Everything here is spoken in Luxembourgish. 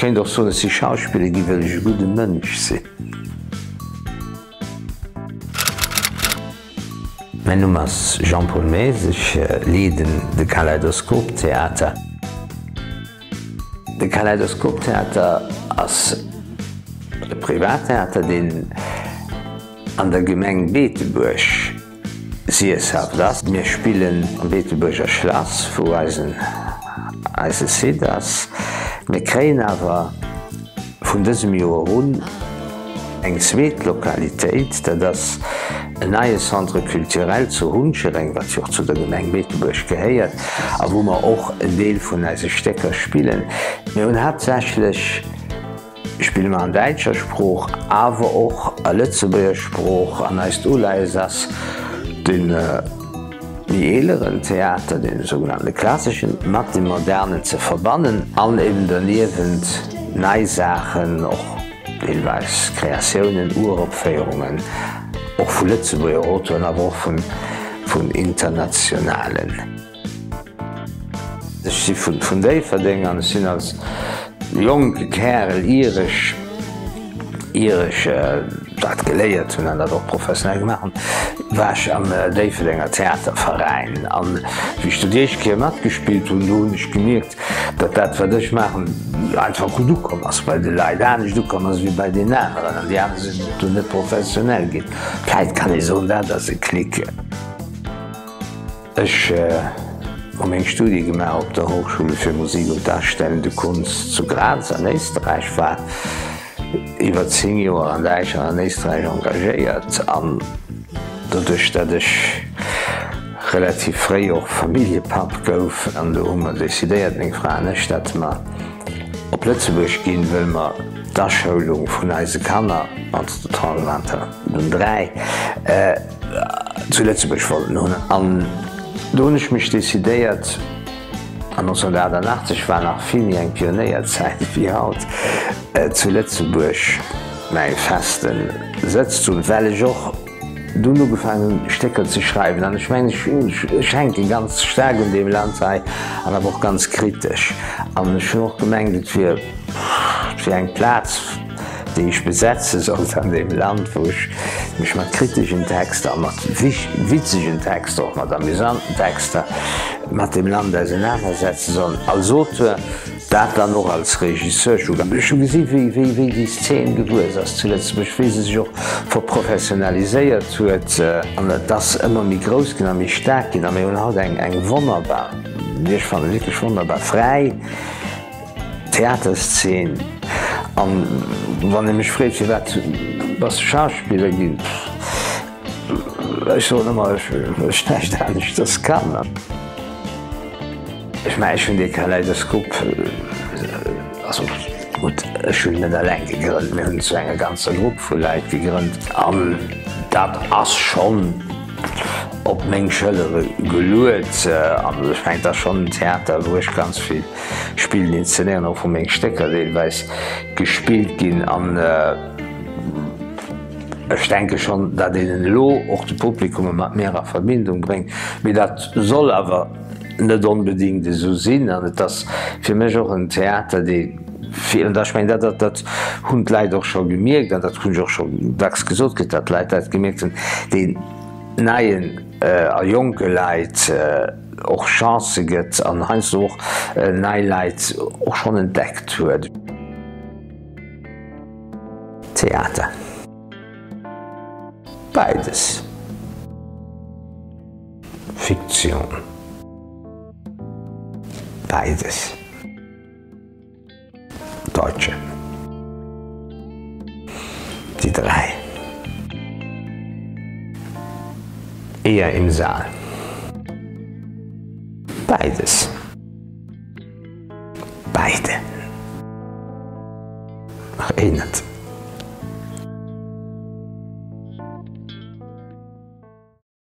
kéint och soen, ech si Schauspiller ginn, wëll ech e gudde Mënsch sinn. Mäin Numm ass Jean-Paul Maes, ech leeden de Kaleidoskop Theater. De Kaleidoskop Theater ass e Privattheater, deen an der Gemeng Beetebuerg siesshaft ass. Mir spillen am Beetebuerger Schlass, wou eisen eise Site ass. Mir kréien awer vun dësem Joer un eng zweet Lokalitéit, dat ass en neie Centre culturel zu Hunchereng, wat jo och zu der Gemeng Beetebuerg gehéiert a wou mer och en Deel vun eise Stécker spillen. Mir hunn haaptsächlech. Spille mer an däitscher Sprooch, awer och a Lëtzebuerger Sprooch. An eist Uleies ass de méi eeleren Theater, dee sougenannte klasseschen, mat dem modernen ze verbannen an eben doniewent nei Saachen, och deelweis Kreatiounen, Uropféierungen, och vu Lëtzebuerger Auteuren, awer och vun internationalen. Ech si vun Déifferdeng an ech sinn als jonke Kärel, ier ech ier ech dat geléiert hunn an dat och professionell gemaach hunn, war ech am Déifferdenger Theaterveräin. An wéi ech do déi éischt Kéier matgespillt hunn, do hunn ech gemierkt, datt dat, wat ech maachen, einfach gutt ukomm ass bei de Leit, anescht ukomm ass wéi bei deenen aneren. An déi aner sinn do net professionell ginn. Vläicht kann ee soen, dat ass e Klick. Ech hu meng Studie gemaach op der Hochschule für Musik und Darstellende Kunst zu Graz an Éisterräich, war iwwer 10 Joer an Däitschland an Éisterräich engagéiert an doduerch dat ech relativ fréi och Familljepapp gouf an do hu mer decidéiert, meng Fra an ech, dat mer op Lëtzebuerg ginn, wëll mer d'Aschoulung vun eise Kanner, entretemps waren der dunn 3, zu Lëtzebuerg wollten hunn. An do hunn ech mech decidéiert, an 1988 war nach vill méi eng Pionéierzäit wéi haut, zu Lëtzebuerg mäi feste Sëtz ze hunn, well ech och dunn ugefaangen hunn, Stécker ze schreiwen. An ech mengen, ech hänke ganz staark un deem Land hei an awer och ganz kritesch. An ech hunn och gemengt, et wier eng Plaz, déi ech besetze sollt an deem Land, wou ech mech mat kriteschen Texter a mat witzegen Texter, och mat amüsanten Texter, mat deem Land ausenanersetze soll, als Auteur, dat dann och als Regisseur. Ech hu gesi wéi déi Szen gewuess ass zu Lëtzebuerg, wéi se sech och verprofessionaliséiert huet, an et ass ëmmer méi grouss ginn a méi staark ginn a mir hunn haut eng wonnerbar, wéi ech fannen, wierklech wonnerbar fräi, Theaterszeen. An wann ee mech freet, firwat bass de Schauspiller ginn, ech soen ëmmer, well ech näischt aneschters kann. Ech mengen, ech hunn dee Kaleidoskop, also gutt, ech hunn en net eleng gegrënnt, mir hunn en zu enger ganzer Grupp vu Leit gegrënnt an dat ass schonn op meng Schëllere geluet. An ech mengen, et ass schonn en Theater, wou ech ganz vill Spillen, inszenéieren, och wou meng Stécker deelweis gespillt ginn. An ech denke schonn, datt een elo och de Publikum mat mir a Verbindung bréngt. Mee dat soll awer net onbedéngt esou sinn. An et ass fir mech och en Theater, dee fir, an ech mengen, dat, dat hunn d'Leit och scho gemierkt an dat hunn ech och scho dacks gesot kritt, datt d'Leit dat gemierkt hunn, deen neien a jonke Leit, och Chancë gëtt an heiansdo och nei Leit och schonn entdeckt huet. Theater. Beides. Fiktion. Beides. Deutsche. Déi 3. Eher im Saal. Beides. Beide. Nach een net.